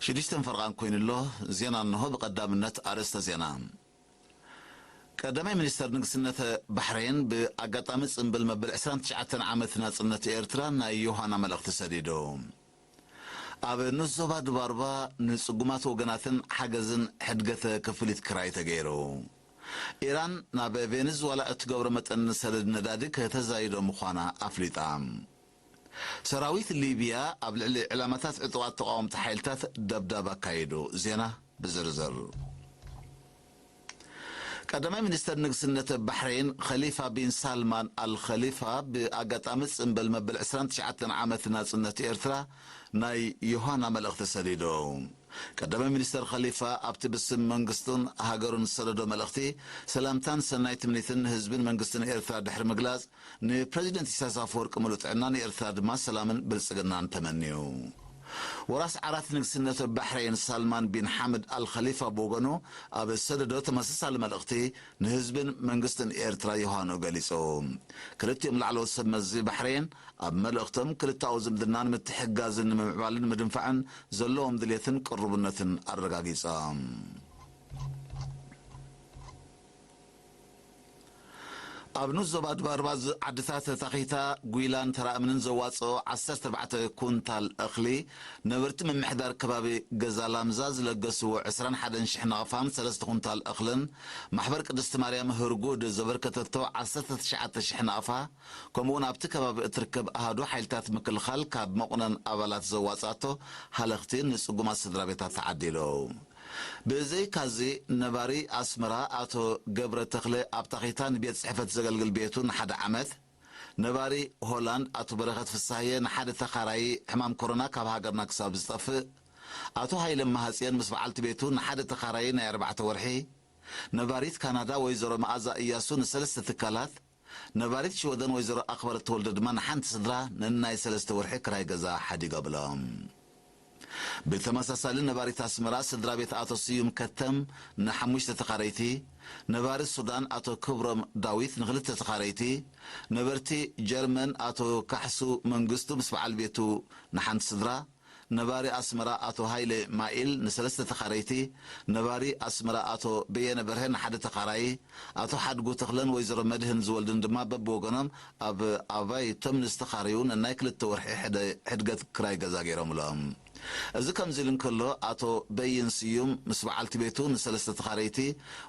ሽዱሽተ ፈርቓን ኮይኑ ኣሎ። ዜና እንሆ። ብቐዳምነት ኣርእስተ ዜና። ቀዳማይ ሚኒስተር ንግስነት ባሕሬን ብኣጋጣሚ ጽምብል መበል ዕስራን ትሽዓተን ዓመት ናጽነት ኤርትራ ናይ ዮሃና መልእኽቲ ሰዲዱ። ኣብ ንዞባ ድባርባ ንጽጉማት ወገናትን ሓገዝን ሕድገተ ክፍሊት ክራይ ተገይሩ። ኢራን ናብ ቬኔዙዋላ እትገብሮ መጠን ሰደድ ነዳዲ ከተዛይዶ ምዃና ኣፍሊጣ። ሰራዊት ሊብያ ኣብ ልዕሊ ዕላማታት ዕጡቓት ተቓወምቲ ሓይልታት ደብዳብ ኣካይዱ። ዜና ብዝርዝር። ቀዳማይ ሚኒስተር ንግስነት ባሕሬን ኸሊፋ ቢን ሳልማን ኣል ኸሊፋ ብኣጋጣሚ ጽምብል መበል ዕስራን ትሽዓተን ዓመት ናጽነት ኤርትራ ናይ ዮሃና መልእኽቲ ሰዲዱ። ቀዳማይ ሚኒስተር ኸሊፋ ኣብቲ ብስም መንግስቱን ሃገሩን ዝሰደዶ መልእኽቲ፣ ሰላምታን ሰናይ ትምኒትን ንህዝብን መንግስትን ኤርትራ ድሕሪ ምግላጽ፣ ንፕረዚደንት ኢሳያስ ኣፈወርቂ ምሉእ ጥዕና፣ ንኤርትራ ድማ ሰላምን ብልጽግናን ተመንዩ። ወራስ ዓራት ንግስነት ባሕሬን ሳልማን ቢን ሓምድ ኣል ኸሊፋ ብወገኑ ኣብ ሰደዶ ተመሳሳሊ መልእኽቲ ንህዝብን መንግስትን ኤርትራ ዮሃንኡ ገሊጹ። ክልቲኦም ላዕለዎት ሰብ መዚ ባሕሬን ኣብ መልእኽቶም ክልተኣዊ ዝምድና ንምትሕግጋዝን ንምምዕባልን ምድንፋዕን ዘለዎም ድልየትን ቅሩብነትን ኣረጋጊጾም። ኣብ ንኡስ ዞባ ድባርባ ዓድታት ታኺታ፣ ጒላን ተራእምንን ዘዋጽኦ ዓሰርተ ኣርባዕተ ኩንታል እኽሊ ነበርቲ ምምሕዳር ከባቢ ገዛ ላምዛ ዝለገስዎ ዕስራን ሓደን ሽሕ ናቕፋን ሰለስተ ኩንታል እኽልን ማሕበር ቅድስቲ ማርያም ህርጉድ ዘበርከተቶ ዓሰርተ ትሽዓተ ሽሕ ናቕፋ፣ ከምኡውን ኣብቲ ከባቢ እትርከብ ኣሃዱ ሓይልታት ምክልኻል ካብ መቑነን ኣባላት ዘዋጻቶ ሃለኽቲ ንጽጉማት ስድራ ቤታት ተዓዲሉ። ብዘይካዚ፣ ነባሪ ኣስመራ ኣቶ ገብረ ተኽለ ኣብ ታኺታ ንቤት ጽሕፈት ዘገልግል ቤቱ ንሓደ ዓመት፣ ነባሪ ሆላንድ ኣቶ በረኸት ፍሳህየ ንሓደ ተኻራዪ ሕማም ኮሮና ካብ ሃገርና ክሳብ ዝጠፍእ፣ ኣቶ ሃይለ መሃጽየን ምስ በዓልቲ ቤቱ ንሓደ ተኻራዪ ናይ ኣርባዕተ ወርሒ፣ ነባሪት ካናዳ ወይዘሮ መኣዛ እያሱ ንሰለስተ ትካላት፣ ነባሪት ሽወደን ወይዘሮ ኣኽበረት ተወልደ ድማ ንሓንቲ ስድራ ነናይ ሰለስተ ወርሒ ክራይ ገዛ ሓዲጎምሎም። ብተመሳሳሊ ነባሪት ኣስመራ ስድራ ቤት ኣቶ ስዩም ከተም ንሓሙሽተ ተኻረይቲ፣ ነባሪ ሱዳን ኣቶ ክብሮም ዳዊት ንኽልተ ተኻረይቲ፣ ነበርቲ ጀርመን ኣቶ ካሕሱ መንግስቱ ምስ በዓል ቤቱ ንሓንቲ ስድራ፣ ነባሪ ኣስመራ ኣቶ ሃይለ ማኢል ንሰለስተ ተኻረይቲ፣ ነባሪ ኣስመራ ኣቶ በየነ በርሀ ንሓደ ተኻራዪ፣ ኣቶ ሓድጉ ተኽለን ወይዘሮ መድህን ዝወልድን ድማ በብወገኖም ኣብ ኣባይቶም ንዝተኻረዩ ነናይ ክልተ ወርሒ ሕደ-፣ ሕድገት ክራይ ገዛ ገይሮምሎም። እዚ ከምዚ ኢሉ እንከሎ፣ ኣቶ በይን ስዩም ምስ በዓልቲ ቤቱ ንሰለስተ ተኻረይቲ፣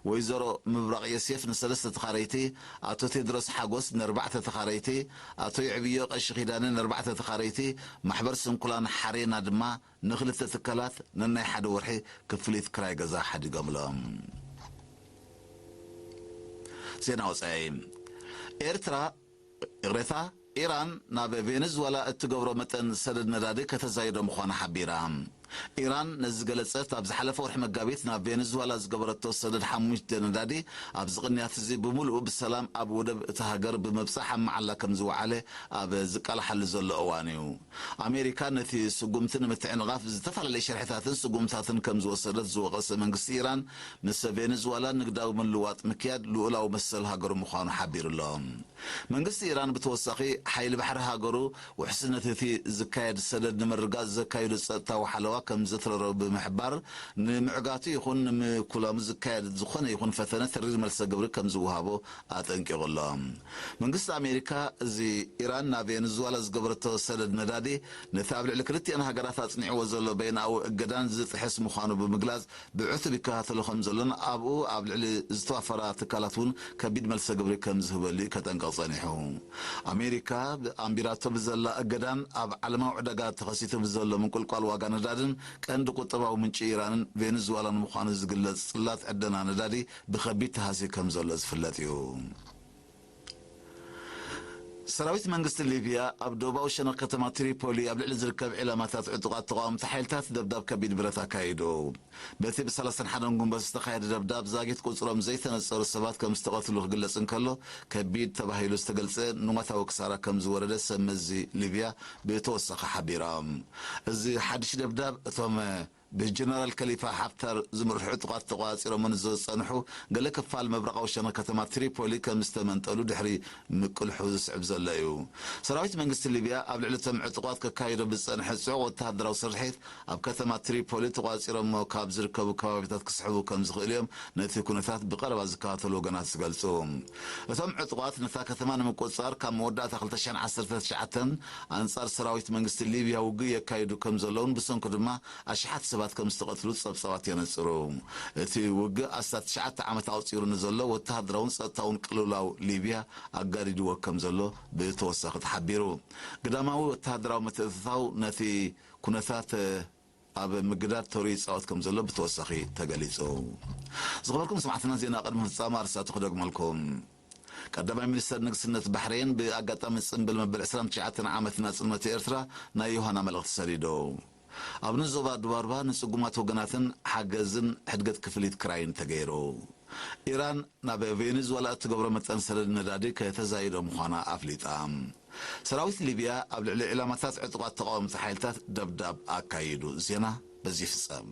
ወይዘሮ ምብራቕ ዮሴፍ ንሰለስተ ተኻረይቲ፣ ኣቶ ቴድሮስ ሓጎስ ንኣርባዕተ ተኻረይቲ፣ ኣቶ ይዕብዮ ቀሺ ኪዳነ ንኣርባዕተ ተኻረይቲ፣ ማሕበር ስንኩላን ሓሬና ድማ ንኽልተ ትካላት ነናይ ሓደ ወርሒ ክፍሊት ክራይ ገዛ ሓዲጎምሎም። ዜና ወጻኢ። ኤርትራ፣ ይቕሬታ፣ ኢራን ናብ ቬኔዙዋላ እትገብሮ መጠን ሰደድ ነዳዲ ከተዛይዶ ምዃና ሓቢራ። ኢራን ነዚ ዝገለጸት ኣብ ዝሓለፈ ወርሒ መጋቢት ናብ ቬኔዙዋላ ዝገበረቶ ሰደድ ሓሙሽተ ነዳዲ ኣብዚ ቅንያት እዚ ብምሉኡ ብሰላም ኣብ ወደብ እታ ሃገር ብምብጻሕ ኣብ መዓላ ከም ዝወዓለ ኣብ ዝቃላሓሉ ዘሎ እዋን እዩ። ኣሜሪካ ነቲ ስጉምቲ ንምትዕንቓፍ ዝተፈላለየ ሽርሕታትን ስጉምታትን ከም ዝወሰደት ዝወቐሰ መንግስቲ ኢራን፣ ምስ ቬኔዙዋላ ንግዳዊ ምልውዋጥ ምክያድ ልኡላዊ መሰል ሃገሩ ምዃኑ ሓቢሩ ኣሎ። መንግስቲ ኢራን ብተወሳኺ ሓይሊ ባሕሪ ሃገሩ ውሕስነት እቲ ዝካየድ ሰደድ ንምርጋጽ ዘካየዶ ጸጥታዊ ሓለዋ ከም ዘትረሮ ብምሕባር፣ ንምዕጋቱ ይኹን ንምኩላሙ ዝካየድ ዝኾነ ይኹን ፈተነ ተሪር መልሰ ግብሪ ከም ዝወሃቦ ኣጠንቂቑ ኣሎ። መንግስቲ ኣሜሪካ፣ እዚ ኢራን ናብ ቬኔዙዋላ ዝገበረቶ ሰደድ ነዳዲ፣ ነቲ ኣብ ልዕሊ ክልቲኣን ሃገራት ኣጽኒዕዎ ዘሎ በይናዊ እገዳን ዝጥሕስ ምዃኑ ብምግላጽ፣ ብዕቱብ ይከታተሎ ከም ዘሎን ኣብኡ ኣብ ልዕሊ ዝተዋፈራ ትካላት እውን ከቢድ መልሰ ግብሪ ከም ዝህበሉ እዩ ከጠንቅቕ ጸኒሑ። ኣሜሪካ ኣንቢራቶ ብዘላ እገዳን ኣብ ዓለማዊ ዕዳጋ ተኸሲቱ ብዘሎ ምንቁልቋል ዋጋ ነዳድን ቀንዲ ቁጠባዊ ምንጪ ኢራንን ቬኔዙዋላን ምዃኑ ዝግለጽ ጽላት ዕደና ነዳዲ ብኸቢድ ተሃስዩ ከም ዘሎ ዝፍለጥ እዩ። ሰራዊት መንግስቲ ሊብያ ኣብ ደቡባዊ ሸነኽ ከተማ ትሪፖሊ ኣብ ልዕሊ ዝርከብ ዒላማታት ዕጡቓት ተቓወምቲ ሓይልታት ደብዳብ ከቢድ ብረት ኣካይዱ። በቲ ብሰላሳን ሓደን ጉንበት ዝተኻየደ ደብዳብ ዛጊት ቁጽሮም ዘይተነጸሩ ሰባት ከም ዝተቐትሉ ክግለጽ እንከሎ፣ ከቢድ ተባሂሉ ዝተገልጸ ንዋታዊ ክሳራ ከም ዝወረደ ሰብ መዚ ሊብያ ብተወሳኺ ሓቢሮም። እዚ ሓድሽ ደብዳብ እቶም ብጀነራል ከሊፋ ሓፍታር ዝምርሑ ዕጡቓት ተቋጺሮም ንዝጸንሑ ገለ ክፋል ምብራቓዊ ሸነኽ ከተማ ትሪፖሊ ከም ዝተመንጠሉ ድሕሪ ምቅልሑ ዝስዕብ ዘሎ እዩ። ሰራዊት መንግስቲ ሊብያ ኣብ ልዕሊ እቶም ዕጡቓት ከካይዶ ብዝጸንሐ ጽዑቕ ወተሃደራዊ ስርሒት ኣብ ከተማ ትሪፖሊ ተቋጺሮሞ ካብ ዝርከቡ ከባቢታት ክስሕቡ ከም ዝኽእሉ እዮም ነቲ ኩነታት ብቐረባ ዝከታተሉ ወገናት ዝገልጹ። እቶም ዕጡቓት ነታ ከተማ ንምቁጽጻር ካብ መወዳእታ ክልተ ሽሕን ዓሰርተ ትሽዓተን ኣንጻር ሰራዊት መንግስቲ ሊብያ ውግእ የካይዱ ከም ዘለውን ብሰንኩ ድማ ኣሽሓት ሰባት ከም ዝተቐትሉ ጸብጻባት የነጽሩ። እቲ ውግእ ኣስታት ትሽዓተ ዓመት ኣቑጺሩ ንዘሎ ወተሃደራውን ጸጥታውን ቅልውላው ሊብያ ኣጋዲድዎ ከም ዘሎ ብተወሳኺ ተሓቢሩ። ግዳማዊ ወተሃደራዊ ምትእትታው ነቲ ኩነታት ኣብ ምግዳድ ተሩ ይጻወት ከም ዘሎ ብተወሳኺ ተገሊጹ። ዝኸበርኩም ሰማዕትና፣ ዜና ቅድሚ ፍጻመ ኣርስታቱ ክደግመልኩም። ቀዳማይ ሚኒስተር ንግስነት ባሕሬን ብኣጋጣሚ ጽምብል መበል ዕስራን ትሽዓተን ዓመት ናጽነት ኤርትራ ናይ ዮሃና መልእኽቲ ሰዲዱ። ኣብ ንዞባ ዱባርባ ንጽጉማት ወገናትን ሓገዝን ሕድገት ክፍሊት ክራይን ተገይሩ። ኢራን ናብ ቬኔዙዋላ እትገብሮ መጠን ሰደድ ነዳዲ ከተዛይዶ ምዃና ኣፍሊጣ። ሰራዊት ሊብያ ኣብ ልዕሊ ዕላማታት ዕጡቓት ተቓወምቲ ሓይልታት ደብዳብ ኣካይዱ። ዜና በዚ ይፍጸም።